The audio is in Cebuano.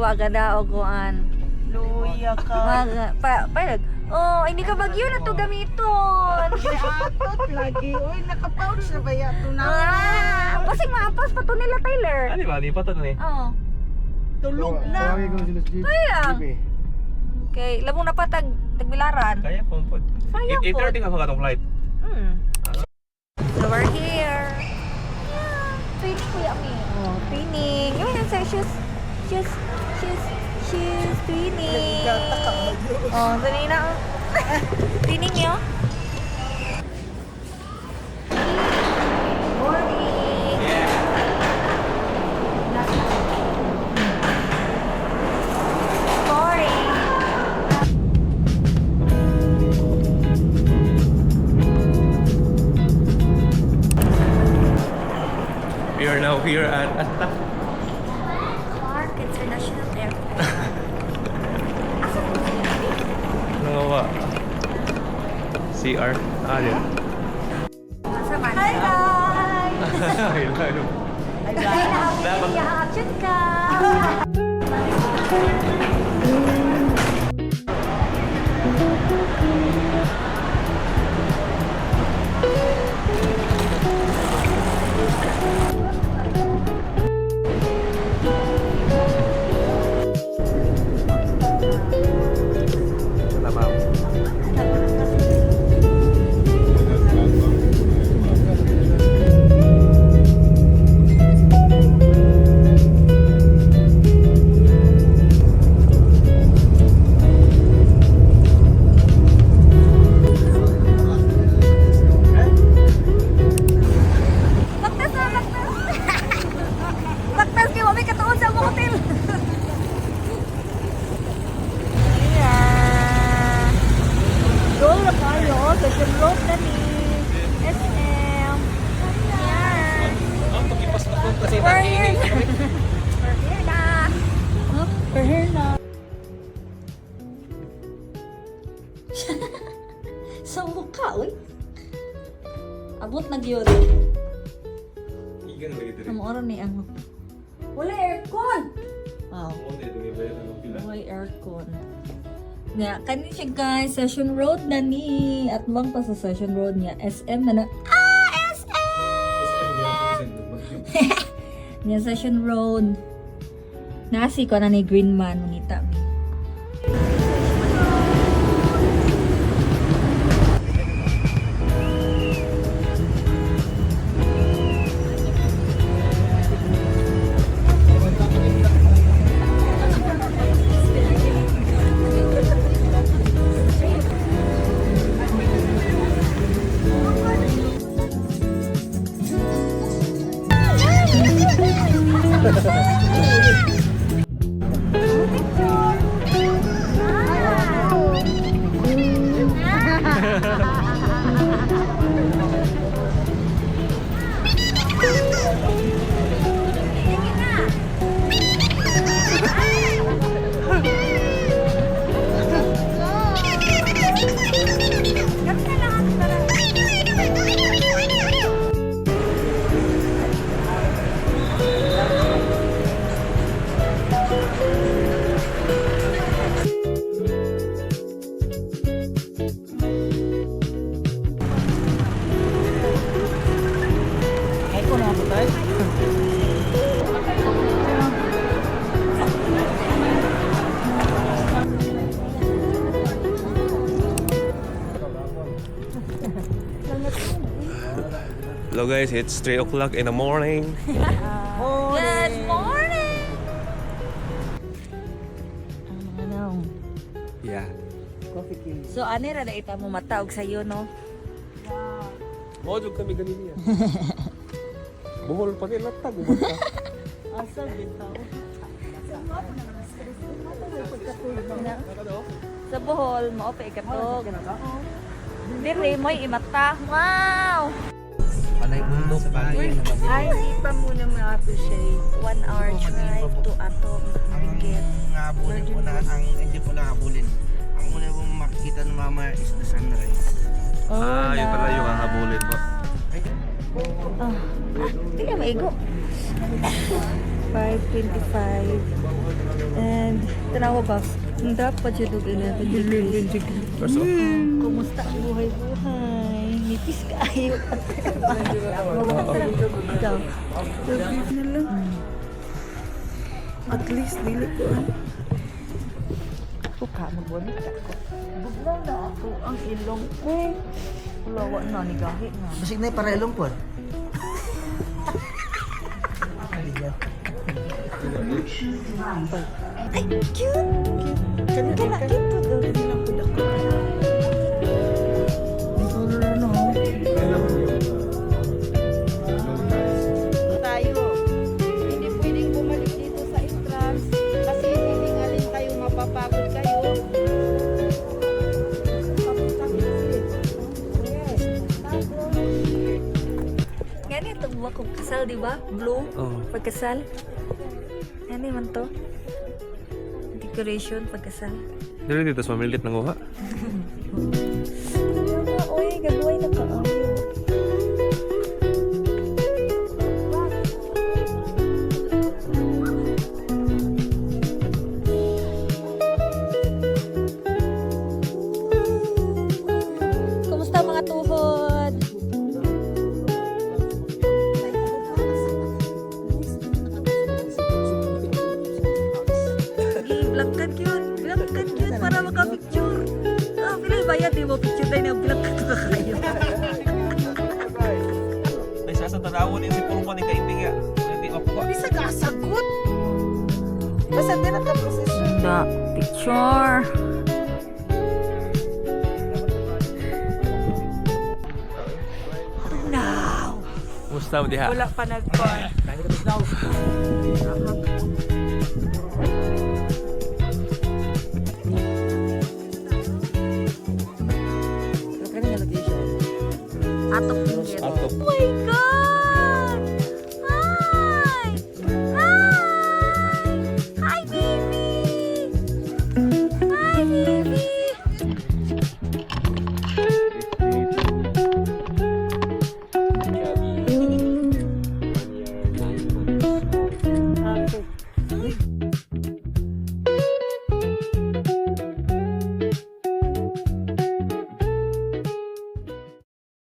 wa gada og kuan. Luya ka. Mag pa pa Oh, hindi ka bagyo na to gamiton. Atot lagi. Uy, naka-pouch na ba yato na? Ah, basig maapas pa to nila, Tyler. Ano ba? Di pa to ni. Oh. Tulog na. Tawagin ko sila sa jeep. Kaya. Jeep eh. Okay, labong na pa tag tagbilaran. Kaya po po. Sayang po. 8:30 ka pa katong flight. So we're here. Yeah. Training kuya mi. Oh, training. Yun yung sa shoes. Shoes. Shoes. Shoes. Training. Oh, dali na. Oh. Training niyo. Morning. Morning. We are now here at Asta. Clark International Airport. Ano nga ba? CR. Ah, yun. Asa man? Hi guys! Ay, layo. Dapat. Action ka! Tama. Baktas na, baktas! Baktas kayo, may katuon sa among hotel! Yeah. Go na kayo, sa road na ni SM. Yeah. Oh, pagipas na po kasi We're here. We're here na. Huh? We're here na. Sa mukha, uy. Abot na gyud. Igan lagi diri. Ang oras ni ano. Wala aircon. Wow. Oo, dito ni Bayan ang pila. Wala aircon. Nga, kani siya guys, Session Road na ni. At bang pa sa Session Road niya, SM na na. Ah, SM! Niya Session Road. Nasi ko na ni Green Man, mangita mi. Ay, ko na tayo. Hello guys, it's 3 o'clock in the morning. Good morning! Ano? Yeah. Coffee king. So, ani ra na ita mo mataog sa iyo, no? Mo jud kami ganini. Buhol pa nila tag ubod ka. Asa bitaw. Sa Bohol, mao pa ikatog. Dire mo'y imata. Wow! Panay bundok sa bagay. Ay, hindi pa muna ma-appreciate. 1 hour drive to Atong Benguet. Ang habulin po na, ang hindi po nakahabulin. Ang una pong makikita ng mama is the sunrise. Ah, yun pala yung hahabulin mo. Ah, ah, hindi na maigo. 5:25. And tanawa ba? Ang dapat siya og 11 degrees. 11 degrees. Kaso, Kumusta ang buhay-buhay? Nipis kaayo. Ikaw. Na lang. At least, dili ko ah. Puka, magbunit ako. Bugnaw na ako ang ilong ko. Wala na, ni gahi na. Basig na para ilong po. Ay, cute! Cute! Kana, cute to. Tayo. Hindi pwedeng bumalik dito sa entrance kasi hihingalin kayo, mapapagod kayo. Gani itong buwak kong kasal, di ba? Blue. Oh. Pagkasal. Ano man to? Decoration, pagkasal. Dili dito sa mamilit ng uha. Kaya nga, oy, gagawin na kaayo. Kumusta mga tuhod? Blangkan cute, blangkan cute para maka-picture. Ah, pila bayad di mo picture tayo na blangkan ka kayo. Ay, sa tanawon ni si Pulong ni kaibigan. Hindi ko po. Bisa ka sagot. Basta di na ka posisyon. The picture. Now. Kumusta mo diha? Wala pa nagkuhan. Atok. Atok. Oh my God!